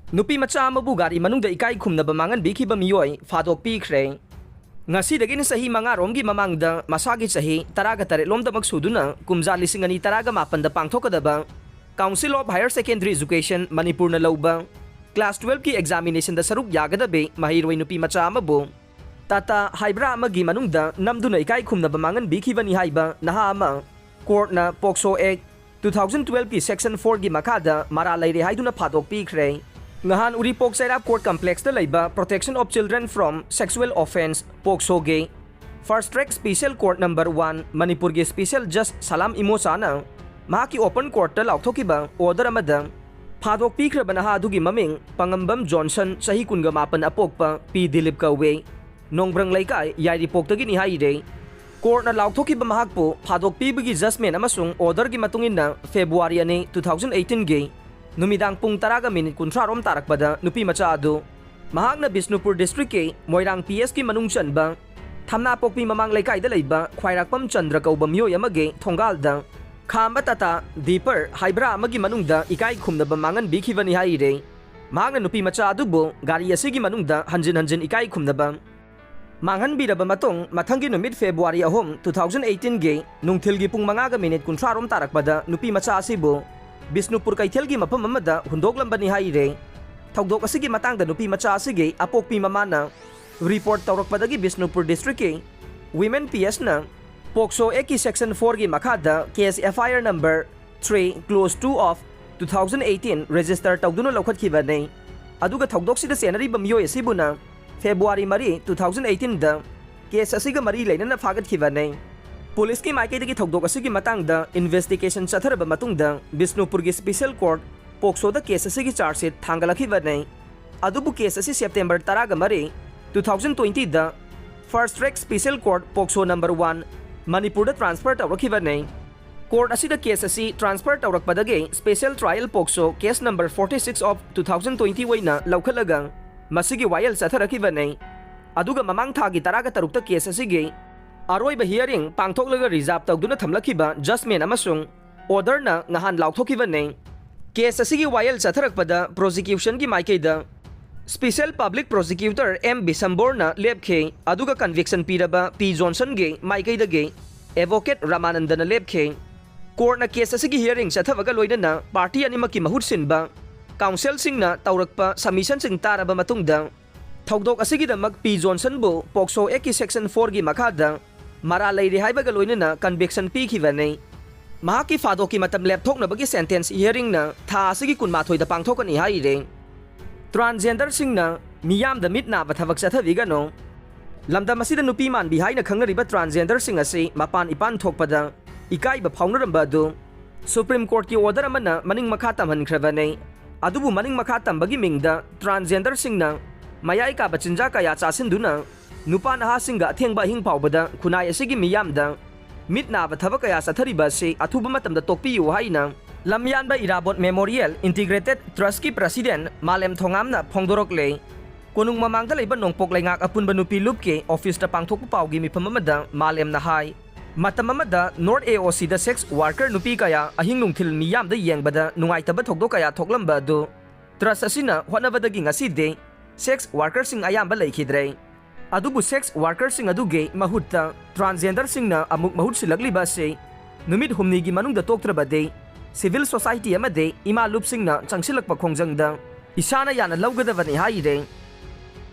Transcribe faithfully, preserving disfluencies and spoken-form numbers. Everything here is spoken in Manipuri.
ꯅꯨꯄꯤ ꯃꯆꯥ ꯑꯃꯕꯨ ꯒꯥꯔꯤ ꯃꯅꯨꯡꯗ ꯏꯀꯥꯏ ꯈꯨꯝꯅꯕ ꯃꯥꯡꯍꯟꯕꯤꯈꯤꯕ ꯃꯤꯑꯣꯏ ꯐꯥꯗꯣꯛꯄꯤꯈ꯭ꯔꯦ꯫ ꯉꯁꯤꯗꯒꯤꯅ ꯆꯍꯤ ꯃꯉꯥꯔꯣꯝꯒꯤ ꯃꯃꯥꯡꯗ ꯃꯁꯥꯒꯤ ꯆꯍꯤ ꯇꯔꯥꯒ ꯇꯔꯦꯠꯂꯣꯝꯗꯃꯛ ꯁꯨꯗꯨꯅ ꯀꯨꯝꯖꯥ ꯂꯤꯁꯤꯡ ꯑꯅꯤ ꯇꯔꯥꯒ ꯃꯥꯄꯟꯗ ꯄꯥꯡꯊꯣꯛꯀꯗꯕ Council of Higher Secondary Education ꯃꯅꯤꯄꯨꯔꯅ ꯂꯧꯕ Class twelve ꯀꯤ examination ꯗ ꯁꯔꯨꯛ ꯌꯥꯒꯗꯕꯤ ꯃꯍꯩꯔꯣꯏ ꯅꯨꯄꯤ ꯃꯆꯥ ꯑꯃꯕꯨ ꯇꯥꯇꯥ ꯍꯥꯏꯕ꯭ꯔꯥ ꯑꯃꯒꯤ ꯃꯅꯨꯡꯗ ꯅꯝꯗꯨꯅ ꯏꯀꯥꯏ ꯈꯨꯝꯅꯕ ꯃꯥꯡꯍꯟꯕꯤꯈꯤꯕꯅꯤ ꯍꯥꯏꯕ ꯅꯍꯥ ꯑꯃ ꯀꯣꯔꯠꯅ POCSO Act two thousand twelve ꯀꯤ section four ꯒꯤ ꯃꯈꯥꯗ ꯃꯔꯥꯜ ꯂꯩꯔꯦ ꯍꯥꯏꯗꯨꯅ ꯐꯥꯗꯣꯛꯄꯤꯈ꯭ꯔꯦ꯫ ꯉꯍꯥꯟ ꯎꯔꯤꯄꯣꯛ ꯆꯩꯔꯥꯞ court complex ꯇ ꯂꯩꯕ Protection of Children from Sexual Offence, POCSO ꯒꯤ First Track Special Court number one ꯃꯅꯤꯄꯨꯔꯒꯤ special judge ꯁꯂꯥꯝ ꯏꯃꯣꯆꯥꯅ ꯃꯍꯥꯛꯀꯤ open court ꯇ ꯂꯥꯎꯊꯣꯛꯈꯤꯕ order ꯑꯃꯗ ꯐꯥꯗꯣꯛꯄꯤꯈ꯭ꯔꯕ ꯅꯍꯥ ꯑꯗꯨꯒꯤ ꯃꯃꯤꯡ ꯄꯉꯝꯕꯝ ꯖꯣꯟꯁꯟ, ꯆꯍꯤ ꯀꯨꯟꯒ ꯃꯥꯄꯟ, ꯑꯄꯣꯛꯄ ꯄꯤ ꯗꯤꯂꯤꯞ ꯀꯧꯏ꯫ ꯅꯣꯡꯕ꯭ꯔꯪ ꯂꯩꯀꯥꯏ, ꯌꯥꯏꯔꯤꯄꯣꯛꯇꯒꯤꯅꯤ ꯍꯥꯏꯔꯦ꯫ Court ꯅ ꯂꯥꯎꯊꯣꯛꯈꯤꯕ ꯃꯍꯥꯛꯄꯨ ꯐꯥꯗꯣꯛꯄꯤꯕꯒꯤ judgment ꯑꯃꯁꯨꯡ order ꯒꯤ ꯃꯇꯨꯡ ꯏꯟꯅ February ꯑꯅꯤ, two thousand eighteen ꯒꯤ ꯅꯨꯃꯤꯗꯥꯡ ꯄꯨꯡ ꯇꯔꯥꯒ minute ꯀꯨꯟꯊ꯭ꯔꯥ ꯔꯣꯝ ꯇꯥꯔꯛꯄꯗ ꯅꯨꯄꯤ ꯃꯆꯥ ꯑꯗꯨ ꯃꯍꯥꯛꯅ ꯕꯤꯁꯅꯨꯄꯨꯔ district ꯀꯤ ꯃꯣꯏꯔꯥꯡ P S ꯀꯤ ꯃꯅꯨꯡ ꯆꯟꯕ ꯊꯝꯅꯥꯄꯣꯛꯄꯤ ꯃꯃꯥꯡ ꯂꯩꯀꯥꯏꯗ ꯂꯩꯕ ꯈ꯭ꯋꯥꯏꯔꯥꯛꯄꯝ ꯆꯟꯗ꯭ꯔ ꯀꯧꯕ ꯃꯤꯑꯣꯏ ꯑꯃꯒꯤ ꯊꯣꯡꯒꯥꯜꯗ ꯈꯥꯝꯕ ꯇꯥꯇꯥ ꯗꯤꯄꯔ ꯍꯥꯏꯕ꯭ꯔꯥ ꯑꯃꯒꯤ ꯃꯅꯨꯡꯗ ꯏꯀꯥꯏ ꯈꯨꯝꯅꯕ ꯃꯥꯡꯍꯟꯕꯤꯈꯤꯕꯅꯤ ꯍꯥꯏꯔꯦ꯫ ꯃꯍꯥꯛꯅ ꯅꯨꯄꯤ ꯃꯆꯥ ꯑꯗꯨꯕꯨ ꯒꯥꯔꯤ ꯑꯁꯤꯒꯤ ꯃꯅꯨꯡꯗ ꯍꯟꯖꯤꯟ ꯍꯟꯖꯤꯟ ꯏꯀꯥꯏ ꯈꯨꯝꯅꯕ ꯃꯥꯡꯍꯟꯕꯤꯔꯕ ꯃꯇꯨꯡ, ꯃꯊꯪꯒꯤ ꯅꯨꯃꯤꯠ February ꯑꯍꯨꯝ, two thousand eighteen ꯒꯤ ꯅꯨꯡꯊꯤꯜꯒꯤ ꯄꯨꯡ ꯃꯉꯥꯒ minute ꯀꯨꯟꯊ꯭ꯔꯥ ꯔꯣꯝ ꯇꯥꯔꯛꯄꯗ ꯅꯨꯄꯤ ꯃꯆꯥ ꯑꯁꯤꯕꯨ ꯕꯤꯁꯅꯨꯄꯨꯔ ꯀꯩꯊꯦꯜꯒꯤ ꯃꯐꯝ ꯑꯃꯗ ꯍꯨꯟꯗꯣꯛꯂꯝꯕꯅꯤ ꯍꯥꯏꯔꯦ꯫ ꯊꯧꯗꯣꯛ ꯑꯁꯤꯒꯤ ꯃꯇꯥꯡꯗ ꯅꯨꯄꯤ ꯃꯆꯥ ꯑꯁꯤꯒꯤ ꯑꯄꯣꯛꯄꯤ ꯃꯃꯥꯅ report ꯇꯧꯔꯛꯄꯗꯒꯤ ꯕꯤꯁꯅꯨꯄꯨꯔ district ꯀꯤ Women P S ꯅ POCSO Act ꯀꯤ section four ꯒꯤ ꯃꯈꯥꯗ case F I R number three clause two of two thousand eighteen register ꯇꯧꯗꯨꯅ ꯂꯧꯈꯠꯈꯤꯕꯅꯤ꯫ ꯑꯗꯨꯒ ꯊꯧꯗꯣꯛꯁꯤꯗ ꯆꯦꯟꯅꯔꯤꯕ ꯃꯤꯑꯣꯏ ꯑꯁꯤꯕꯨꯅ February ꯃꯔꯤ, two thousand eighteen ꯗ case ꯑꯁꯤꯒ ꯃꯔꯤ ꯂꯩꯅꯅ ꯐꯥꯒꯠꯈꯤꯕꯅꯤ꯫ Police ꯀꯤ ꯃꯥꯏꯀꯩꯗꯒꯤ ꯊꯧꯗꯣꯛ ꯑꯁꯤꯒꯤ ꯃꯇꯥꯡꯗ investigation ꯆꯠꯊꯔꯕ ꯃꯇꯨꯡꯗ ꯕꯤꯁꯅꯨꯄꯨꯔꯒꯤ special court POCSO ꯗ case ꯑꯁꯤꯒꯤ charge sheet ꯊꯥꯡꯒꯠꯂꯛꯈꯤꯕꯅꯤ꯫ ꯑꯗꯨꯕꯨ case ꯑꯁꯤ September ꯇꯔꯥꯒ ꯃꯔꯤ, two thousand twenty ꯗ First Track Special Court POCSO number one ꯃꯅꯤꯄꯨꯔꯗ transfer ꯇꯧꯔꯛꯈꯤꯕꯅꯤ꯫ Court ꯑꯁꯤꯗ case ꯑꯁꯤ transfer ꯇꯧꯔꯛꯄꯗꯒꯤ special trial POCSO case number forty six of two thousand twenty ꯑꯣꯏꯅ ꯂꯧꯈꯠꯂꯒ ꯃꯁꯤꯒꯤ ꯋꯥꯌꯦꯜ ꯆꯠꯊꯔꯛꯈꯤꯕꯅꯤ꯫ ꯑꯗꯨꯒ ꯃꯃꯥꯡ ꯊꯥꯒꯤ ꯇꯔꯥꯒ ꯇꯔꯨꯛꯇ case ꯑꯁꯤꯒꯤ ꯑꯔꯣꯏꯕ hearing ꯄꯥꯡꯊꯣꯛꯂꯒ reserve ꯇꯧꯗꯨꯅ ꯊꯝꯂꯛꯈꯤꯕ judgment ꯑꯃꯁꯨꯡ order ꯅ ꯉꯍꯥꯟ ꯂꯥꯎꯊꯣꯛꯈꯤꯕꯅꯤ꯫ ꯀꯦꯁ ꯑꯁꯤꯒꯤ ꯋꯥꯌꯦꯜ ꯆꯠꯊꯔꯛꯄꯗ ꯄ꯭ꯔꯣꯁꯤꯀ꯭ꯌꯨꯁꯟꯒꯤ ꯃꯥꯏꯀꯩꯗ ꯁ꯭ꯄꯤꯁꯦꯜ ꯄꯕ꯭ꯂꯤꯛ ꯄ꯭ꯔꯣꯁꯤꯀ꯭ꯌꯨꯇꯔ ꯑꯦꯝ ꯕꯤꯁꯝꯕꯣꯔꯅ ꯂꯦꯞꯈꯤ, ꯑꯗꯨꯒ ꯀꯟꯚꯤꯛꯁꯟ ꯄꯤꯔꯕ ꯄꯤ ꯖꯣꯟꯁꯟꯒꯤ ꯃꯥꯏꯀꯩꯗꯒꯤ ꯑꯦꯗꯚꯣꯀꯦꯠ ꯔꯥꯃꯥꯅꯟꯗꯅ ꯂꯦꯞꯈꯤ꯫ ꯀꯣꯔꯠꯅ ꯀꯦꯁ ꯑꯁꯤꯒꯤ ꯍꯤꯌꯔꯤꯡ ꯆꯠꯊꯕꯒ ꯂꯣꯏꯅꯅ ꯄꯥꯔꯇꯤ ꯑꯅꯤꯃꯛꯀꯤ ꯃꯍꯨꯠ ꯁꯤꯟꯕ ꯀꯥꯎꯟꯁꯤꯜꯁꯤꯡꯅ ꯇꯧꯔꯛꯄ ꯁꯕꯃꯤꯁꯟꯁꯤꯡ ꯇꯥꯔꯕ ꯃꯇꯨꯡꯗ, ꯊꯧꯗꯣꯛ ꯑꯁꯤꯒꯤꯗꯃꯛ ꯄꯤ ꯖꯣꯟꯁꯟꯕꯨ ꯄꯣꯛꯁꯣ ꯑꯦꯛꯀꯤ ꯁꯦꯛꯁꯟ ꯐꯣꯔꯒꯤ ꯃꯈꯥꯗ ꯃꯔꯥꯜ ꯂꯩꯔꯦ ꯍꯥꯏꯕꯒ ꯂꯣꯏꯅꯅ ꯀꯟꯚꯤꯛꯁꯟ ꯄꯤꯈꯤꯕꯅꯤ꯫ ꯃꯍꯥꯛꯀꯤ ꯐꯥꯗꯣꯛꯀꯤ ꯃꯇꯝ ꯂꯦꯞꯊꯣꯛꯅꯕꯒꯤ ꯁꯦꯟꯇꯦꯟꯁ ꯍꯤꯌꯔꯤꯡꯅ ꯊꯥ ꯑꯁꯤꯒꯤ ꯀꯨꯟꯃꯥꯊꯣꯏꯗ ꯄꯥꯡꯊꯣꯛꯀꯅꯤ ꯍꯥꯏꯔꯤ꯫ ꯇ꯭ꯔꯥꯟꯁꯖꯦꯟꯗꯔꯁꯤꯡꯅ ꯃꯤꯌꯥꯝꯗ ꯃꯤꯠ ꯅꯥꯕ ꯊꯕꯛ ꯆꯠꯊꯕꯤꯒꯅꯨ꯫ ꯂꯝꯗꯝ ꯑꯁꯤꯗ ꯅꯨꯄꯤ ꯃꯥꯟꯕꯤ ꯍꯥꯏꯅ ꯈꯪꯅꯔꯤꯕ ꯇ꯭ꯔꯥꯟꯁꯖꯦꯟꯗꯔꯁꯤꯡ ꯑꯁꯤ ꯃꯄꯥꯟ ꯏꯄꯥꯟ ꯊꯣꯛꯄꯗ ꯏꯀꯥꯏꯕ ꯐꯥꯎꯅꯔꯝꯕ ꯑꯗꯨ ꯁꯨꯄ꯭ꯔꯤꯝ ꯀꯣꯔꯠꯀꯤ ꯑꯣꯔꯗꯔ ꯑꯃꯅ ꯃꯅꯤꯡ ꯃꯈꯥ ꯇꯝꯍꯟꯈ꯭ꯔꯕꯅꯤ꯫ ꯑꯗꯨꯕꯨ ꯃꯅꯤꯡ ꯃꯈꯥ ꯇꯝꯕꯒꯤ ꯃꯤꯡꯗ ꯇ꯭ꯔꯥꯟꯁꯖꯦꯟꯗꯔꯁꯤꯡꯅ ꯃꯌꯥꯏ ꯀꯥꯕ ꯆꯤꯟꯖꯥꯛ ꯀꯌꯥ ꯆꯥꯁꯤꯟꯗꯨꯅ ꯅꯨꯄꯥ ꯅꯍꯥꯁꯤꯡꯒ ꯑꯊꯦꯡꯕ ꯑꯍꯤꯡ ꯐꯥꯎꯕꯗ ꯈꯨꯟꯅꯥꯏ ꯑꯁꯤꯒꯤ ꯃꯤꯌꯥꯝꯗ ꯃꯤꯠ ꯅꯥꯕ ꯊꯕꯛ ꯀꯌꯥ ꯆꯠꯊꯔꯤꯕ ꯑꯁꯤ ꯑꯊꯨꯕ ꯃꯇꯝꯗ ꯇꯣꯛꯄꯤꯌꯨ ꯍꯥꯏꯅ ꯂꯝꯌꯥꯟꯕ ꯏꯔꯥꯕꯣꯠ ꯃꯦꯃꯣꯔꯤꯌꯦꯜ ꯏꯟꯇꯤꯒ꯭ꯔꯦꯇꯦꯗ ꯇ꯭ꯔꯁꯀꯤ ꯄ꯭ꯔꯁꯤꯗꯦꯟ ꯃꯥꯂꯦꯝ ꯊꯣꯉꯥꯝꯅ ꯐꯣꯡꯗꯣꯔꯛꯂꯦ꯫ ꯀꯣꯅꯨꯡ ꯃꯃꯥꯡꯗ ꯂꯩꯕ ꯅꯣꯡꯄꯣꯛ ꯂꯩꯉꯥꯛ ꯑꯄꯨꯟꯕ ꯅꯨꯄꯤ ꯂꯨꯞꯀꯤ ꯑꯣꯐꯤꯁꯇ ꯄꯥꯡꯊꯣꯛꯄ ꯄꯥꯎꯒꯤ ꯃꯤꯐꯝ ꯑꯃꯗ ꯃꯥꯂꯦꯝꯅ ꯍꯥꯏ, ꯃꯇꯝ ꯑꯃꯗ ꯅꯣꯔꯠ ꯑꯦ ꯑꯣ ꯁꯤꯗ ꯁꯦꯛꯁ ꯋꯥꯔꯀꯔ ꯅꯨꯄꯤ ꯀꯌꯥ ꯑꯍꯤꯡ ꯅꯨꯡꯊꯤꯜ ꯃꯤꯌꯥꯝꯗ ꯌꯦꯡꯕꯗ ꯅꯨꯡꯉꯥꯏꯇꯕ ꯊꯧꯗꯣꯛ ꯀꯌꯥ ꯊꯣꯛꯂꯝꯕ ꯑꯗꯨ ꯇ꯭ꯔꯁ ꯑꯁꯤꯅ ꯍꯣꯠꯅꯕꯗꯒꯤ ꯉꯁꯤꯗꯤ ꯁꯦꯛꯁ ꯋꯥꯔꯀꯔꯁꯤꯡ ꯑꯌꯥꯝꯕ ꯂꯩꯈꯤꯗ꯭ꯔꯦ꯫ ꯑꯗꯨꯕꯨ ꯁꯦꯛꯁ ꯋꯥꯔꯀꯔꯁꯤꯡ ꯑꯗꯨꯒꯤ ꯃꯍꯨꯠꯇ ꯇ꯭ꯔꯥꯟꯁꯖꯦꯟꯗꯔꯁꯤꯡꯅ ꯑꯃꯨꯛ ꯃꯍꯨꯠ ꯁꯤꯜꯂꯛꯂꯤꯕ ꯑꯁꯤ ꯅꯨꯃꯤꯠ ꯍꯨꯝꯅꯤꯒꯤ ꯃꯅꯨꯡꯗ ꯇꯣꯛꯇ꯭ꯔꯕꯗꯤ ꯁꯤꯚꯤꯜ ꯁꯣꯁꯥꯏꯇꯤ ꯑꯃꯗꯤ ꯏꯃꯥ ꯂꯨꯞꯁꯤꯡꯅ ꯆꯪꯁꯤꯜꯂꯛꯄ ꯈꯣꯡꯖꯪꯗ ꯏꯁꯥꯅ ꯌꯥꯅ ꯂꯧꯒꯗꯕꯅꯤ ꯍꯥꯏꯔꯦ꯫